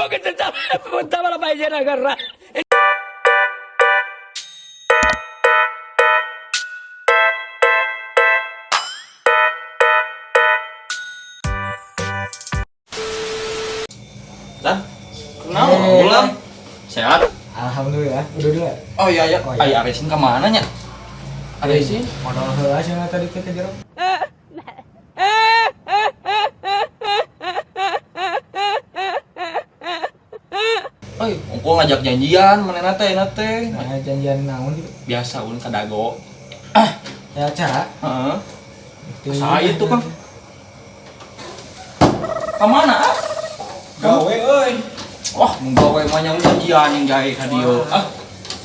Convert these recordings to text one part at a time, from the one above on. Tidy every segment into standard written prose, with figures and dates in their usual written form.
Porque te estaba la ballena agarrada. Lan, kenal Eh. ulang. Sehat? Alhamdulillah, udah dulu ya. Oh iya iya. Oh, iya. Ai Aresin ka mana nya? Aresin? Modal heula cenah tadi teh ke jero. Oi, ongko ngajak janjian manehna teh na teh. Nah, janjian naon gitu. Biasa ulun ka Dago. Ya acara. Heeh. Saha itu kan? Ka mana? Ah? Gawe euy. Wah, mun gawe mah nya janjian yang jahe ka dieu. Ah,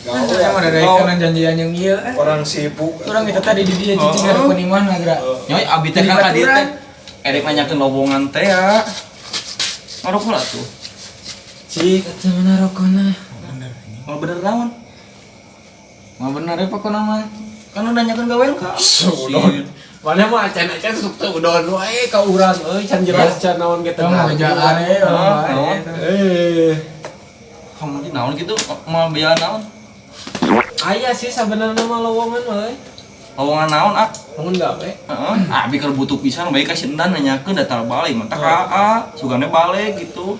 Gawe. Sama ada kanan janjian yang ieu. Eh. Orang sibuk. Urang kita tadi di dia cicing ada pun imah geura. Nyoy abi teh kan ka dieu teh. Erek nanyakeun lowongan teh ya. Ngarokok lah tuh. Cik, atuh mana rokona? Mau bener naon? Mau bener ya pokona mah. Kan udah nanyakeun gawean ka. Sudon. Mana mah acan-acan sok teu udon wae ka urang euy, can jelas can naon ge teu Tong ngejaan we urang Ah, wae. naon? Eh, Kamu di naon gitu? Mau biaya naon? aya sih sabenerna mah lowongan euy. Lowongan naon ah? Lowongan gawe. Heeh, abi keur butuh pisan bae ka si Endan nanyakeun datar balik mah ka A, sugane balik gitu.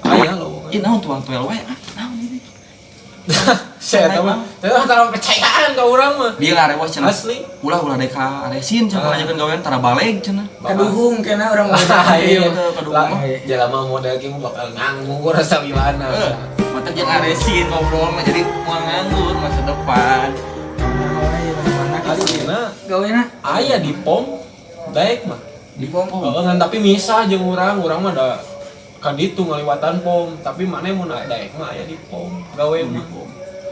Aya lowongan. Ih naon tuang tuel wae ah, naon ini? Saya eta mah, eta mah terlalu percayaan ka urang mah. Dia ngarewas cenah. Asli. Ulah ulah dek ka Aresin cenah Ah. nanyakeun gawean tara balik cenah. Kaduhung kena urang mah. Iya, Gitu, kaduhung lah, mah. jelema model kieu mah bakal nganggur rasa lilana. Heeh. Mata jeung Aresin ngobrol mah jadi moal nganggur masa depan. Aslina Gawena aya di POM daek mah. di pom. Heeh, ngan tapi misah jeung urang, urang mah da ka ditu ngaliwatan POM, tapi maneh mun daek mah aya di POM gawe mah.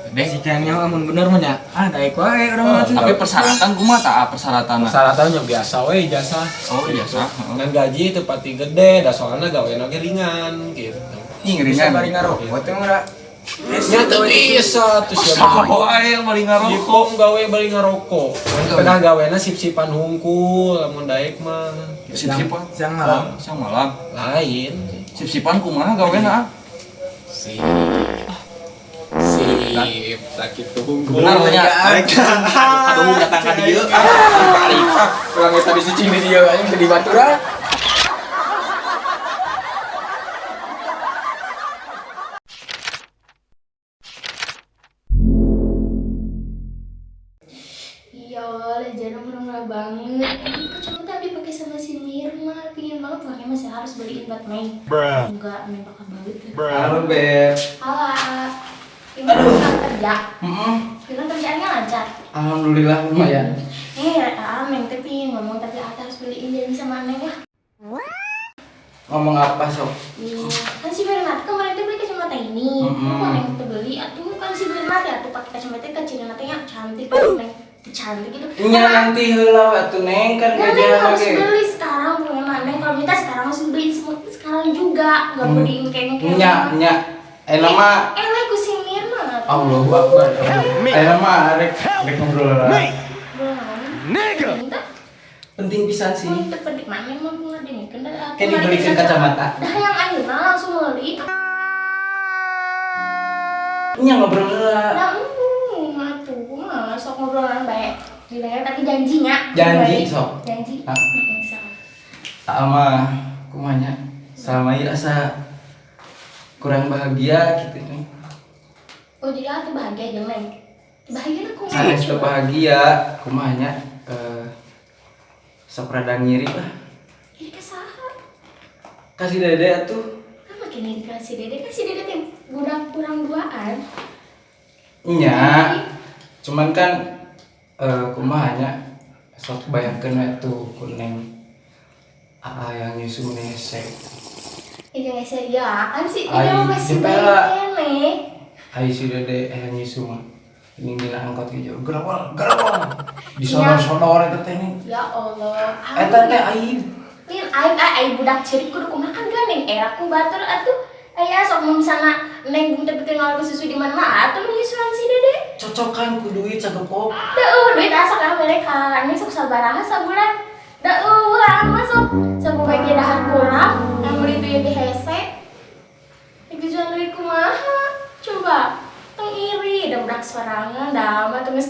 Dek, Si kayaknya amun bener mah nya. Ah, daek wae urang mah. tapi persyaratan kumaha tah persyaratan? Persyaratannya biasa we ijazah. Oh, ijazah, heeh. Ngan gaji teu pati gede, da soalna gawena ge ringan gitu. Ih Bisa ngeringan. bari ngarokok teh mah. Nya teu bisa tuh sia. Saha wae bari Di ngarokok. POM gawe bari ngarokok. Pedah gawena sip-sipan hungkul lamun daek mah. Sip-sipan. Siang malam. Siang malam. Lain. Sip-sipan kumaha gawena ah? Sip. Sip, sakit tuh hungkul. Benar nya. Aduh, datang ka dieu. Balik ah. Urang eta tadi cicing di dieu anjing di baturan. Ya Allah, jarang murah banget. Ini kacamata dipakai sama si Mirna. Pingin banget makanya masih harus beliin buat Mei. Enggak, Mei bakal balik. Halo, Beb. Halo. Gimana pulang kerja? Heeh. Gimana kerjaannya lancar? Alhamdulillah lumayan. Eh, Neng teh pingin ngomong tapi Ata harus beliin janji sama Neng ya. Ngomong apa sok? Iya, kan si Mirna tuh kemarin tuh beli kacamata ini. Kok Neng tuh beli? Atuh kan si Mirna teh atuh pakai kacamata kecilnya teh cantik Neng. Cantik gitu. Nya nanti heula we atuh Neng kan Nggak, Neng gajian harus lagi. beli sekarang punya Neng kalau minta sekarang langsung beli semua sekarang juga nggak perlu diingkeng-ingkeng. Nya nya. Enak mah Eh, ku si Mirna. Allahu Akbar. Enak mah rek rek ngobrol lah. Nigga. Penting pisan sih. Untuk penting mana mampu ngadengkeun da Kayak dibelikan kacamata. Dah yang ayeuna langsung beli. Nya ngobrol heula. Nah, atuh mah sok ngobrolan bae. Dibayar tapi janjinya. Janji, sok. Janji. Ah. Heeh, sok. Sama kumanya selama ini asa kurang bahagia gitu nih. Oh, jadi atuh bahagia jeung Neng. Bahagia aku Sanes teu bahagia kumanya sok rada ngiri lah. Ini ke saha? Kasih dede atuh. Kan makin ini kasih dede, kasih dede teh budak kurang duaan. Nya. Cuman kan kumaha nya sok bayangkeun we tuh ku Neng aa yang nyusu nesek. Iya nggak sih ya kan sih Ai, dia mah masih jempela. bayi keneh. Ai si dede yang nyusu mah. Ini dina angkot ge jauh gerawal gerawal. Disodor-sodor eta teh nih. Ya Allah. Eta teh aib. Lin aib aib aib budak cilik kudu kumaha kan gandeng era ku batur atuh. Aya sok mun misalna Neng teu bikin ngalor susu di mana mah atuh nu nyusuan si dede. Cocokan ku duit sagepok. Da eueuh duit asa ka mereka. Neng sok sabaraha sabulan. Da eueuh mah sok sapoe ge dahar kurang, yang beli duit di hese.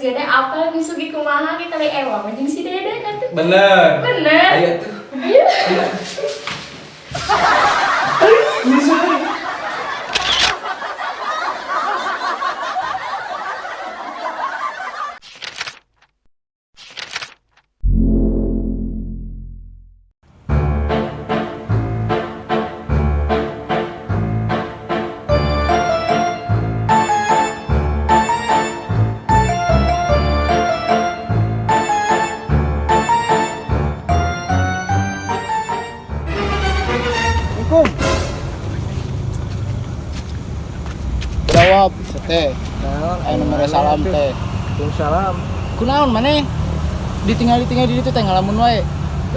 Dede apa misugi kumaha kita lagi ewa anjing si Dede atuh. Bener. Bener. Ayo tuh. Ayo. Assalamualaikum. Jawab teh. Ayo nomor salam teh. Waalaikumsalam. Kunaon maneh? Ditinggal-ditinggal di ditu teh ngalamun wae.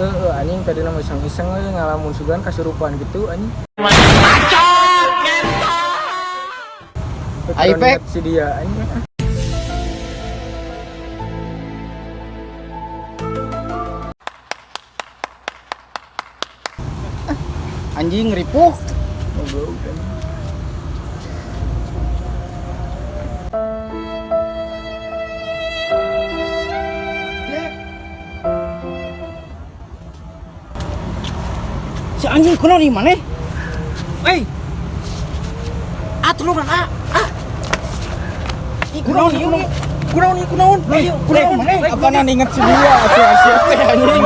Heeh, anjing tadi nama iseng-iseng we ngalamun sugan kasurupan gitu anjing. Ai, Pek. Si dia anjing. Anjing ripuh. Goblok anjing. Si anjing kunaon ieu maneh? Hei. Ah, tulungan ah. Ah. Ih, kunaon ieu? Kunaon ieu kunaon? Kunaon maneh? Apaan inget si dia atuh asia teh anjing.